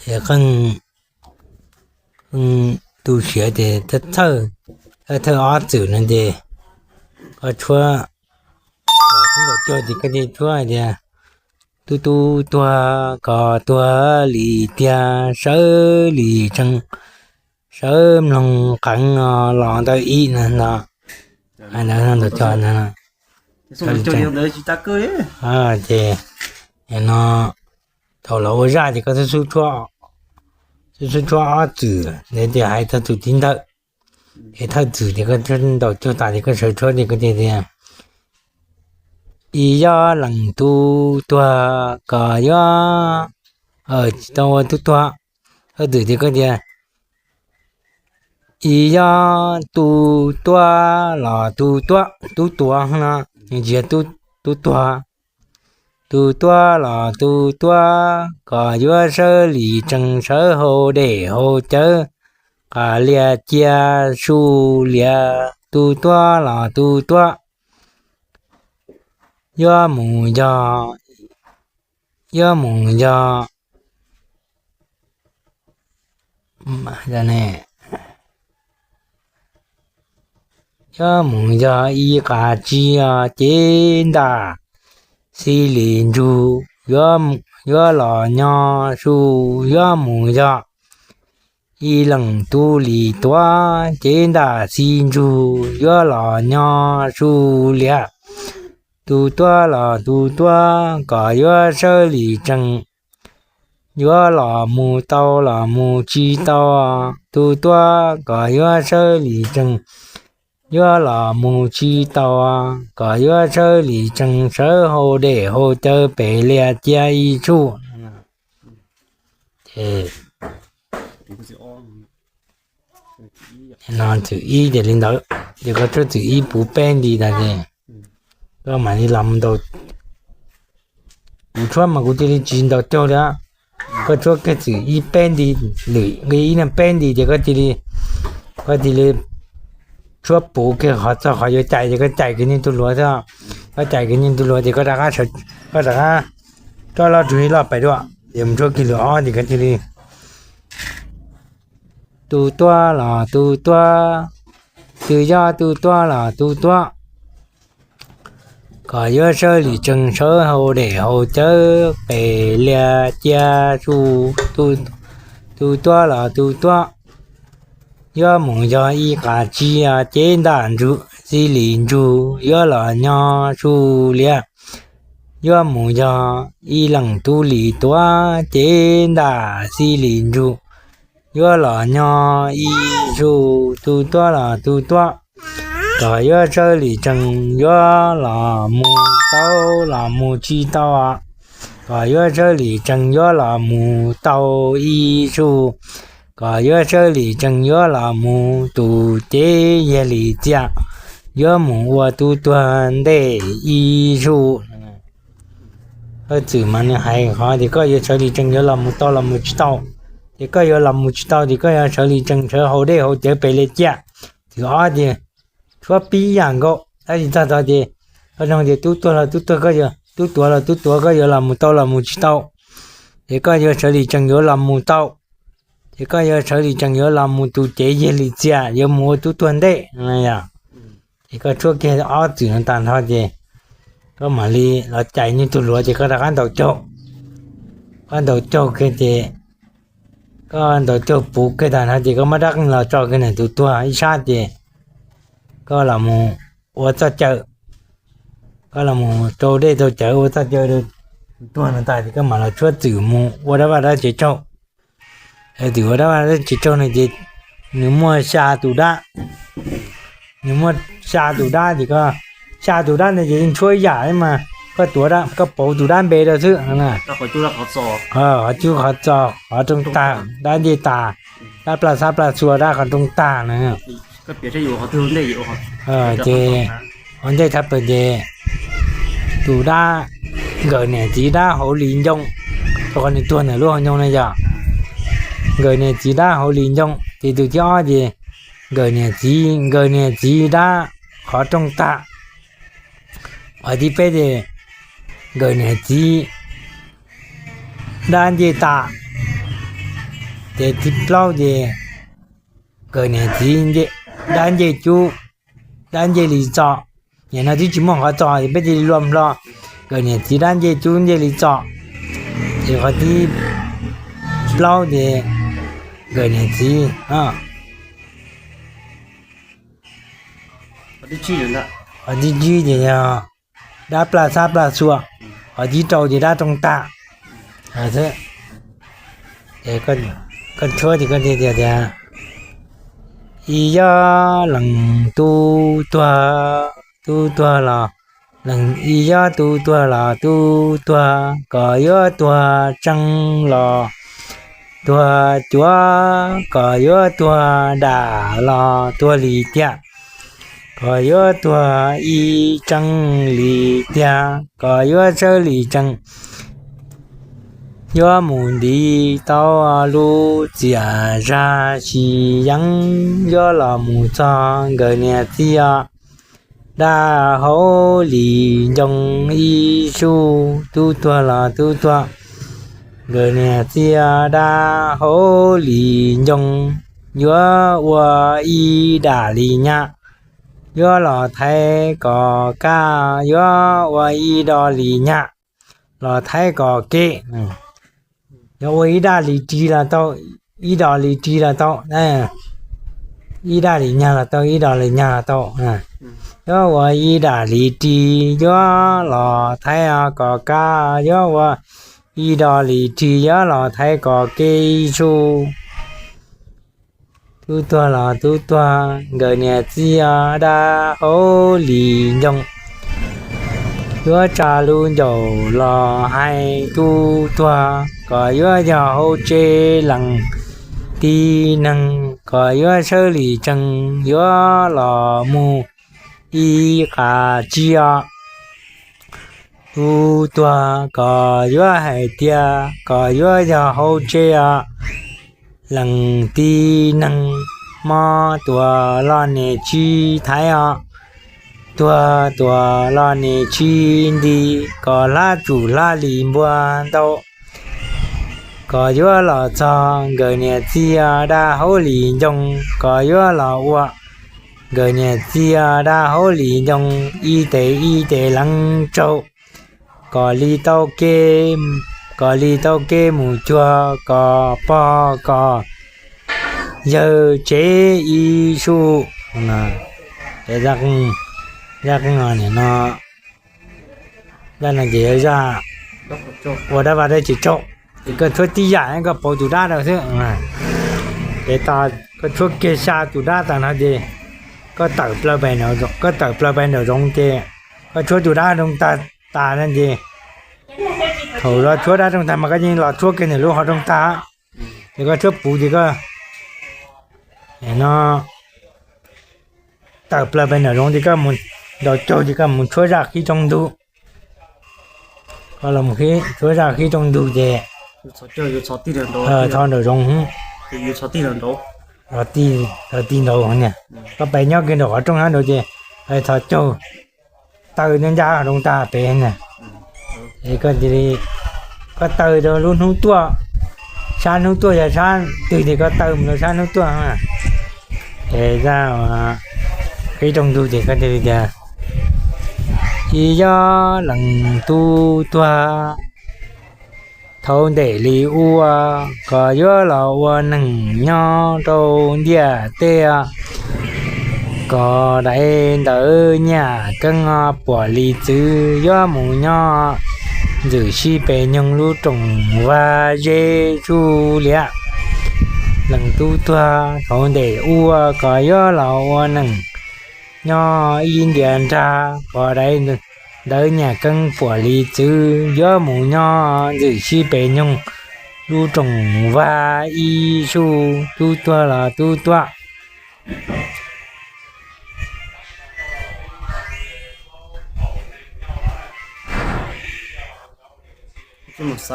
Es qeej, qeej tu siav ces thawj, thawj ob txwm no ces koj tshuab, tau cog ces koj thiaj tshuab tias, tub tub tuag kos tuag li tiag, sawv li tsees, sawv mloog qeev no los ntawm ib no ntag. Ntawd no ntawd cog ntawd no. Ces no thaum los ua zaj ces koj xub tshuab ob txwm ntawd ces hais txog txwm tiv ntawm. Es thawj txwm ces koj ntaus cog tas ces koj sawv tshuab ces koj tias, ib yob leej tub tuag kos yuav, tsis tau ua tub tuag. Thawj txwm ces koj tias, ib yob tub tuag los tub tuag, tub tuag no, tsis yog tub tuag. Tub tuag los tub tuag kos yuav sawv li tsees, sawv hauv dej hauv cawv, qas lias cia su lias. Tub tuag los tub tuag, yuav mus yog, yuav mus yog, yuav mus yog ib qas tsi os, cev ntaj xib li ntsug, yuav los nyo su, yuav mus yog ib leej tub li tuav, cev ntaj xib ntsug, yuav los nyo su lias. Tub tuag los tub tuag kos yuav sawv li tsees, yuav los mus tau los mus tsis tau. Tub tuag kos yuav sawv li tsees, yuav los mus tsis tau, kos yuav sawv li tsees, sawv hauv dej hauv cawv pem lias cia ib su. No txwm ib ces li ntawd, ces koj tshuab txwm ib puv peb nti tas ces koj mam li los ntaus. Kuv tshuab mas kuv cia li tsis ntaus caug li. Koj tshuab kiag txwm ib peb nti, lwm nqi ib no peb nti ces koj cia li, koj cia li tshuab puv kiag qhov txog qhov yuav cais ces koj cais kiag niag tus hluas xwb. Koj cais kiag niag tus hluas ces koj rov qab, koj rov qab tso loj rau ib loj pais dua, ces mus tshuab kiag lwm ob ces koj cia li, tub tuag los tub tuag, tub yob tub tuag los tub tuag, kos yuav sawv li tsees, sawv hauv dej hauv cawv pem lias cia su. Tub tuag los tub tuag, yuav mus yog ib qas tsi os, cev ntaj xib li ntsug, yuav los nyo su lias. Yuav mus yog ib leej tub li tuav, cev ntaj xib li ntsug, yuav los nyo ib su. Tub tuag los tub tuag, kos yuav sawv li tsees, yuav los mus tau los mus tsis tau. Kos yuav sawv li tsees, yuav los mus tau ib su. Kos yuav sawv li tsees, yuav los mus tus cev yag li txiaj, yuav mus ua tub tuag ntej ib su. Thawj txwm mas nws hais qhov tias koj yuav sawv li tsees yuav los mus tau los mus tsis tau. Ces koj yuav los mus tsis tau ces koj yuav sawv li tsees sawv hauv dej hauv cawv pem lias ciaj. Txwm ob ces tshuab pib ib yam nkaus, tab sis txog tod ces koj zoo tias tub tuag los tub tuag, koj yuav, tub tuav los tub tuav, koj yuav los mus tau los mus tsis tau. Ces koj yuav sawv li tsees yuav los mus tau, ces koj yuav sawv li tsees yuav los mus tus cev yag li txiaj yuav mus ua tub tuag ntej no yom. Ces koj tshuab kiag ob txwm no tag nrho ces koj mam li los cais niag tug hluas ces koj rov qab ntaus caug. Koj ntaus caug kiag ces koj ntaus caug puv kiag tag nrho ces koj muab rab qeej los tso kiag ntawm tus tuag ib sab ces koj los mus ua txoj caw, koj los mus rau dej rau cawv ua txoj caw rau tus tuag no tag ces koj mam los tshuab txwm mus ua dab vaj dab tsev tsaug. Txwm ua dab vaj dab tsev tsaug no ces nws muaj xya tus dab, nws muaj xya tus dab ces koj, xya tus dab ntawd ces yeej tshuab ib yam mas koj tuav, koj pauv tus dab npe rau xwb. Qhov cub qhov txos, qhov rooj tag, dab ncej tas, dab plaj xab plaj xua, dab qhov rooj tag no. Ces ua ntej thaj plaws ces tus dab, nkawm niam txiv dab hauv li ncoo, rau qhov nws tuag ntawm lub hauv ncoo no yog nkawm niam txiv dab hauv li ncoo. Ces tus thib ob ces nkawm niam txiv, nkawm niam txiv dab qhov rooj tag. Qhov thib peb ces nkawm niam txiv dab ncej tas. Ces thib plaub ces nkawd niam txiv dab ncej cub, dab ncej li txos. Nim no twb tsis muaj qhov txos es peb cia li lua nplo, nkawd niam txiv dab ncej cub ncej li txos. Ces qhov thib plaub ces nkawd niam txiv, qhov thib tsib ces yog dab plaj xab plaj xua, qhov thib rau ces dab rooj tag. Koj tshuab ces koj thiaj tias, ib yob lees tub tuag, tub tuag los, ib yob tub tuag los tub tuag, koj yuav tuag tsees los tuag cuav, koj yuav tuag dam los tuag li tiag, koj yuav tuag ib tsees li tiag, koj yuav sawv li tsees. Yuav mus nti tau lub txiaj zag sis yeeb, yuav los mus txog nkawd niam txiv os, dab hauv li ncoo ib suj, tub tuag los tub tuag, nkawd niam txiv dab hauv li ncoo, yuav ua ib dam li nyab, yuav los thaiv kom kaj, yuav ua ib do li nyab los thaiv kom kev. Yuav ua ib dam li ris los tau, ib do li ris los tau, ib dam li nyab los tau, ib do li nyab los tau. Yuav ua ib dam li ris, yuav los thaiv kom kaj, yuav ua ib do li ris, yuav los thaiv kom kev ib suj. Tub tuag los tub tuag, nkawd niam txiv dab hauv li ncoo, yuav tsa lub ncauj los hais tub tuag, koj yuav yog hauv tsev lees tib neeg, koj yuav sawv li tsees, yuav los mus ib qab tsi os. Tub tuag, koj yuav hais tias koj yuav yog hauv tsev os, lees tib neeg, mob tuag los niam tsis thaiv os, tuag tuag los niam tsis nti, koj hlab tsum hlab li npua ntau, koj yuav los txog nkawd niam txiv dab hauv li ncoo, koj yuav los ua nkawd niam txiv dab hauv li ncoo ib tes ib tes lees tsaug. Koj li tau kev, koj li tau kev mus cuag koj pog koj yawg tsev ib suj. Zaj qeej no, zaj no ces yog zaj ua dab vaj dab tse tsaug. Ces koj tshuab tib yam, koj pauv tus dab rau xwb. Ces koj tshuab kiag xya tus dab tas no ces koj tawm plaws pem, koj tawm plaws pem nraum zoov ces koj tshuab tus dab roo tag tas no ces thaum los tshuab dab roo tag mas koj yeej los tshuab kiag ntawm lub qhov rooj tag. Ces koj tshuab puv ces koj no tawm plaws pem nraum zoov ces koj mus ntaus caug ces koj mus tshuab zaj qhib rooj ntug. Koj los tshuab zaj qhib rooj ntug ces txhos nraum zoov, txhos ti nraud, koj pem nyob kiag nraum qhov rooj hab nraud ces txhos caug taw nyob ncaj qhov rooj tag pem na. Es koj cia li, koj taw rau lub hnub tuaj, sab hnub tuaj yog sab twg ces koj taw mus rau sab hnub tuaj. Es zaj qhib rooj ntug ces koj cia li tias, ib yob lees tub tuag, thaum ntej li ua, koj yuav los ua neeg nyob rau ntiaj teb, koj dai ntawv nyaj keeb puam li txwv, yuav mus nyob ntxwm sib pes nyoog lub rooj vag zeb zuj liab. Lees tub tuag, thaum ntej ua, koj yuav los ua neeg nyob ib ntiaj nrag, koj dai ntawv nyaj keeb puam li txwv, yuav mus nyob ntxwm sib pes nyoog lub rooj vag ib suj, tub tuag los tub tuag.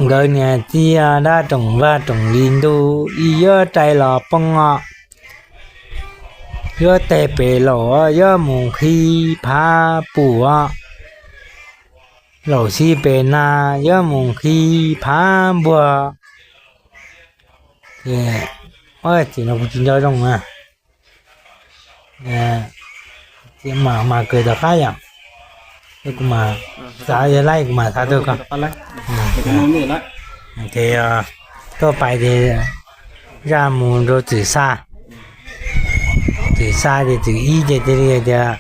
Nkawd niam txiv dab rooj vag rooj li ntug, ib yuav rais los poob os, yuav teg pem laum, yuav mus nqhis phav pum os, laum sib pem nas, yuav mus nqhis phav npuag. Ces, txim no kuv tsis nco zoo na. Mas kawg tom qab yom. Kuv mas xav yog laij kuv mas xav tuaj koj. Ces tuaj pais ces zaj mus rau txwm xa. Txwm xa ces txwm ib ces thiaj li hais tias,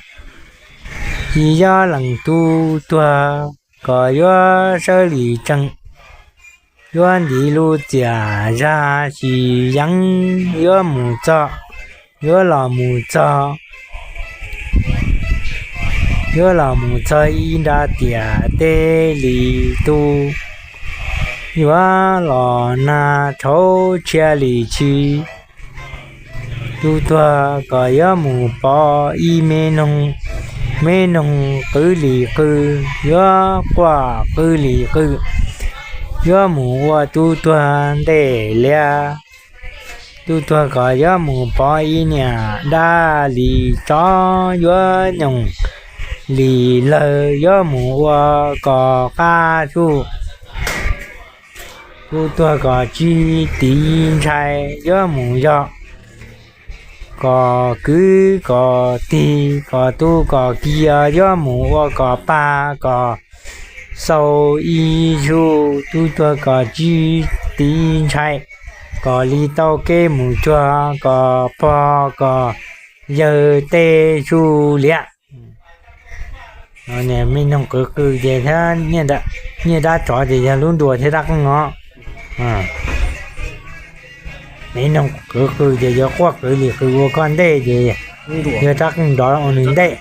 Ib yob lees tub tuag, koj yuav sawb lis tsees, yuav ntiv lub txiam zaj sis yeeb, yuav mus txog, yuav los mus txog, yuav los mus txog ib nrab tiam teb li tub, yuav los nag tshauv tshia li tshis. Tub tuag, koj yuav mus pov ib me noog, me noog qw li qw, yuav quaj qw li qw, yuav mus ua tub tuag ntej liab. Tub tuag, koj yuav mus pov ib niam dab li tsov, yuav nyoos li lawg, yuav mus ua koj qab tsuj. Tub tuag, koj tsis tiv ntshai, yuav mus yog koj kwv koj tij, koj tub koj ki, yuav mus ua koj pab koj xaus ib zuj. Tub tuag, koj tsis tiv ntshai, koj li tau kev mus cuag koj pog koj yawg tej zuj liam. Me noog qw qw ces thiab niag dab tsov ces yog lub nruas thiab rab qeej os. Me noog qw qw ces yuav quaj qw li qw ua koj ntej ces yog rab qeej nrov ua nws ntej.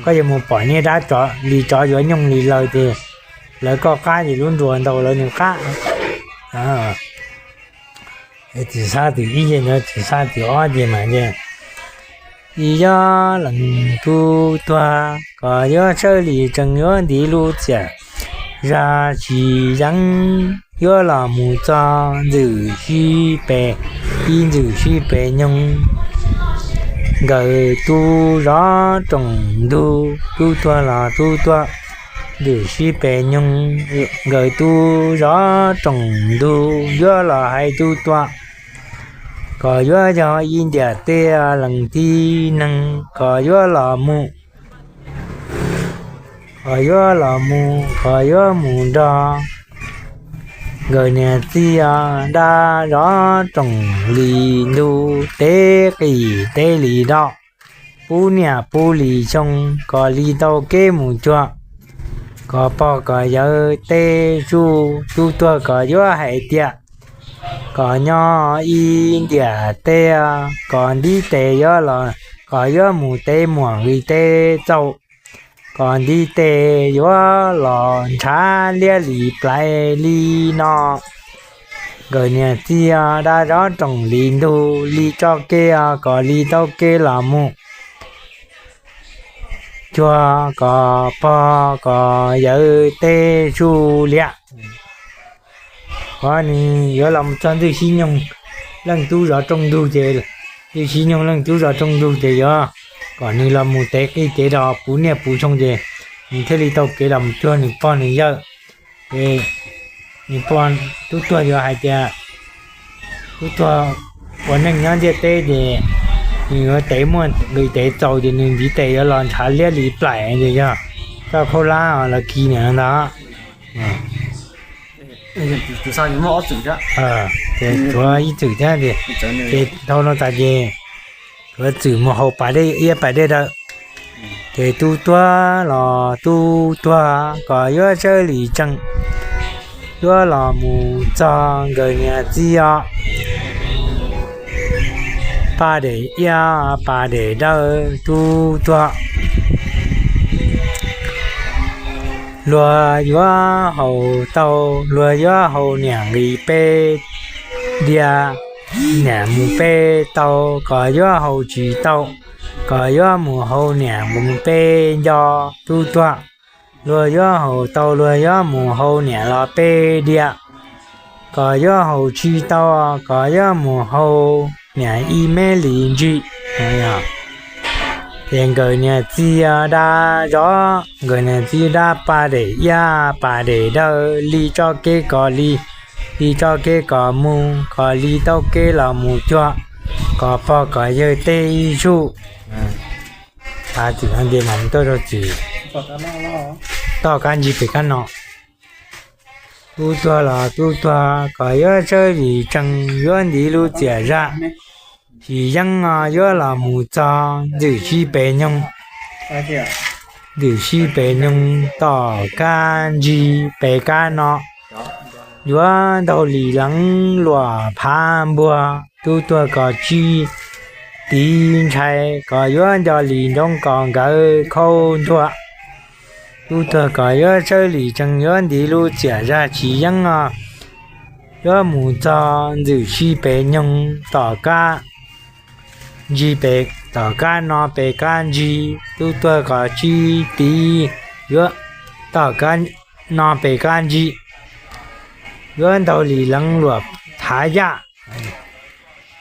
Koj yuav mus pom niag dab tsov li tsov yuav nyoos li lawg ces lawv koj qab ces lub nruas ntaus lawv nws qab. Txwm xa txwm ib ces ntawd, txwm xa txwm ob ces mas, Ib yob lees tub tuag, koj yuav sawb lis tsees, yuav ntiv lub txiam zaj sis yeeb, yuav los mus txog ntxwm sib pes, ib ntxwm sib pes nyoog. Nkawd tub zov rooj ntug, tub tuag los tub tuag, ntxwm sib pes nyoog. Nkawd tub zov rooj ntug, yuav los hais tub tuag, koj yuav yog ib ntiam teb lees tib neeg, koj yuav los mus, koj yuav los mus, koj yuav mus nrog nkawd niam txiv os. Dab zov rooj li ntug, teb qis teb li doj, puv niaj puv li xyoo, koj li tau kev mus cuag koj pog koj yawg tej zuj. Tub tuag, koj yuav hais tias koj nyob ib ntiam teb, koj ntiv tes yuav los, koj yuav mus teb muam nqis teb txaus, koj ntiv tes yuav los ntshav liab li plais li no. Nkawd niam txiv os, dab zov rooj li ntug, li tso kev os, koj li tau kev los mus cuag koj pog koj yawg tej zuj liam. Qhov nws yuav los mus txog ntxwm sib nyoog leej tub zov rooj ntug ces, ntxwm sib nyoog leej tub zov rooj ntug ces yuav kom nws los mus tev qij tev doj puv niaj puv xyoo ces nws thiaj li tau kev los mus cuag nws pog nws yawg. Ces nws pog tub tuag yuav hais tias tub tuag ua neej nyob ntiaj teb ces nws yuav tev muaj nqis tev txaus ces nws ntiv tes yuav los ntshav liab li plaim ces yog txoj khaub hlab los khi niam ntag. Ces tshuav ib txwm thiab ces, ces dhau no tas ces tshuav txwm mus haus pas dej iab pas dej daw. Ces tub tuag los tub tuag, koj yuav sawb lis tsees, yuav los mus txog nkawd niam txiv os. Pas dej iab pas dej daw tub tuag, luag yuav haus tau, luag yuav haus niam nqis peb diav, niam mus peb tau, koj yuav haus tsis tau, koj yuav mus haus niam mus peb nco tub tuag. Luag yuav haus tau, luag yuav mus haus niam los peb diav, koj yuav haus tsis tau, koj yuav mus haus niam ib me li ntsig. Ces nkawd niam txiv dab zov, nkawd niam txiv dab pas dej iab pas dej daw li tso kev koj li li txoj kev kom mus, kom li tau kev los mus cuag kom pog kom yawg tej ib zaug. Txwm no nce mas tuaj rau txwm toj kab ntsig pem kab no. Tub tuag los tub tuag, kom yuav sawb lim tsees, yuav ntiv lub txiam zaj, tsis yeeb no yuav los mus txog ntxwm sib pem nyoog. Ntxwm sib pem nyoog tom kab ntsig pem kab no, yuav ntaug lim leev luam phav npuag. Tub tuag kom tsis tiv ntshai, kom yuav nco lim nroo kom nkawd khau ntuag. Tub tuag kom yuav sawb lim tsees, yuav ntiv lub txiam zaj, tsis yeeb no yuav mus txog ntxwm sib pem nyoog tom kab ntsig pem, tom kab no pem kab ntsig. Tub tuag kom tsis tiv, yuav tom kab no pem kab ntsig, yuav ntaug lim leev luam thav yam.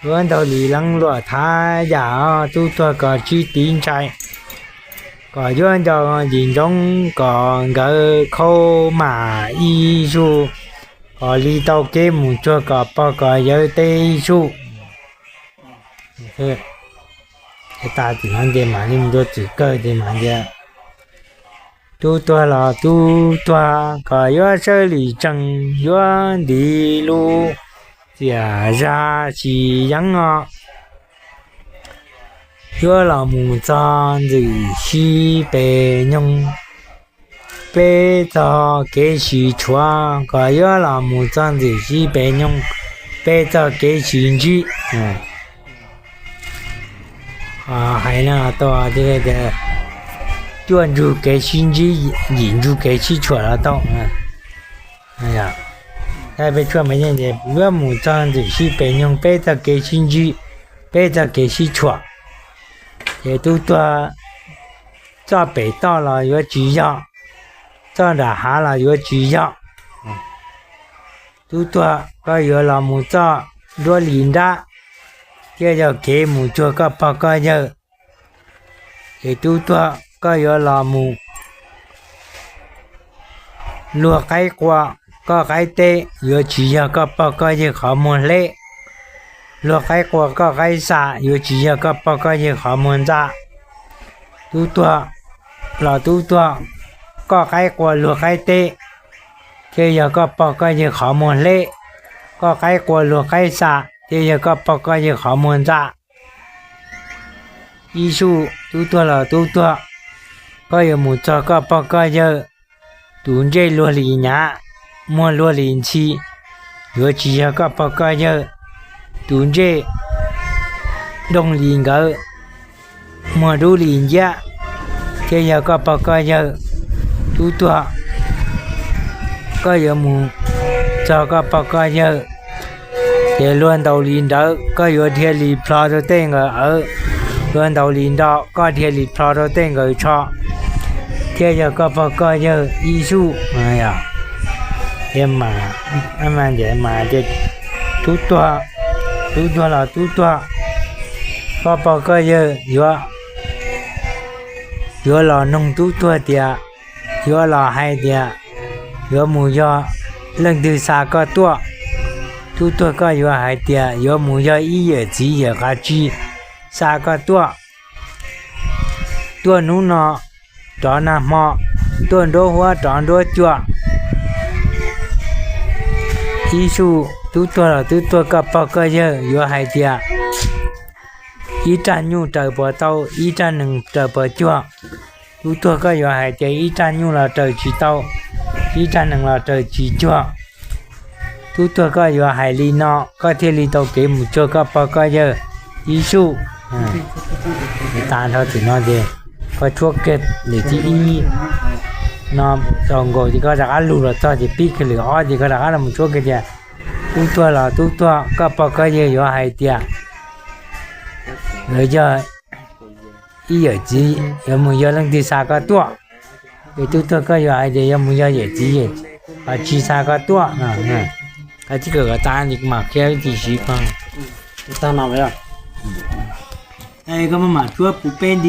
Yuav ntaug lim leev luam thav yam os. Tub tuag kom tsis tiv ntshai, kom yuav nco lim nroo kom nkawd khau mam ib zaug, kom li tau kev mus cuag kom pog kom yawg tej ib zaug. Tas txwm no nce mas li mus rau txwm kawg ces mas nce. Tub tuag los tub tuag, kom yuav sawb lim tsees, yuav ntiv lub txiam zaj, tsis yeeb no yuav los mus txog ntxwm sib pem nyoog, peb txog kev sib tshuam. Kom yuav los mus txog ntxwm sib pem nyoog, peb txog kev sib ntsib. Hais no tau tias cuaj ntsug kev sib ntsib, yim ntsug kev sib tshuam los tau. Peb tshuaj mas yeej ces yuav mus txog ntxwm sib pem nyoog, peb txog kev sib ntsib, peb txog kev sib tshuam. Ces tub tuag, txoj pem toj los yuav tsis yog, txoj nram hav los yuav tsis yog. Tub tuag, koj yuav los mus txoj nruab li nrab, thiaj yog kev mus cuag koj pog koj yawg. Ces tub tuag, koj yuav los mus luag qaib qua koj qaib teb, yuav tsis yog koj pog koj yawg qhov muag hleb. Luag qaib qua koj qaib xa, yuav tsis yog koj pog koj yawg qhov muag ntxa. Tub tuag los tub tuag, koj qaib qua luag qaib teb, thiaj yog koj pog koj yawg qhov muag hleb. Koj qaib qua luag qaib xa, thiaj yog koj pog koj yawg qhov muag ntxa. Ib suj tub tuag los tub tuag, koj yuav mus txog koj pog koj yawg. Tus ntsej luag li nyav, muag luag li ntxhi, yuav tsis yog koj pog koj yawg. Tus ntsej doog li nkawd, muag dub li nciab, thiaj yog koj pog koj yawg. Tub tuag, koj yuav mus txog koj pog koj yawg, ces luag ntaus li nrawv, koj yuav dhia li plho rau tej nkawd awv. Luag ntaus li nro, koj dhia li plho rau tej nkawd tsho, thiaj yog koj pog koj yawg ib suj. Mas ces tub tuag, tub tuag los tub tuag, koj pog koj yawg yuav, yuav los noog tub tuag tias, yuav los hais tias yuav mus yog leej twg xa koj tuaj. Tub tuag koj yuav hais tias yuav mus yog ib yawm txiv yawm qav tsi xa koj tuaj. Tuaj hnub no rov nag hmo, tuaj nruab huab rov nruab cua. Ib suj tub tuag los tub tuag, koj pog koj yawg yuav hais tias ib rag nyuj raws puas tau, ib rag nees raws puas cuag. Tub tuag koj yuav hais tias ib rag nyuj los raws tsis tau, ib rag nees los raws tsis cuag. Tub tuag koj yuav hais li no, koj thiaj li tau kev mus cuag koj pog koj yawg ib suj. Tas nrho txwm no ces koj tshuab kiag lwm thib ib no tau nkaus ces koj rov qab lug los txog ces pib kiag lwm ob ces koj rov qab los tshuab kiag tias, tub tuag los tub tuag, koj pog koj yawg yuav hais tias yuav yog ib yawm txiv, yuav mus yog leej twg xa koj tuaj. Ces tub tuag koj yuav hais tias yuav mus yog yawm txiv yawm qav tsi xa koj tuaj. Qhov tib kawm kom tas ces kuv mam qhia vib tis siv ko. Koj maj mam tshuab puv peb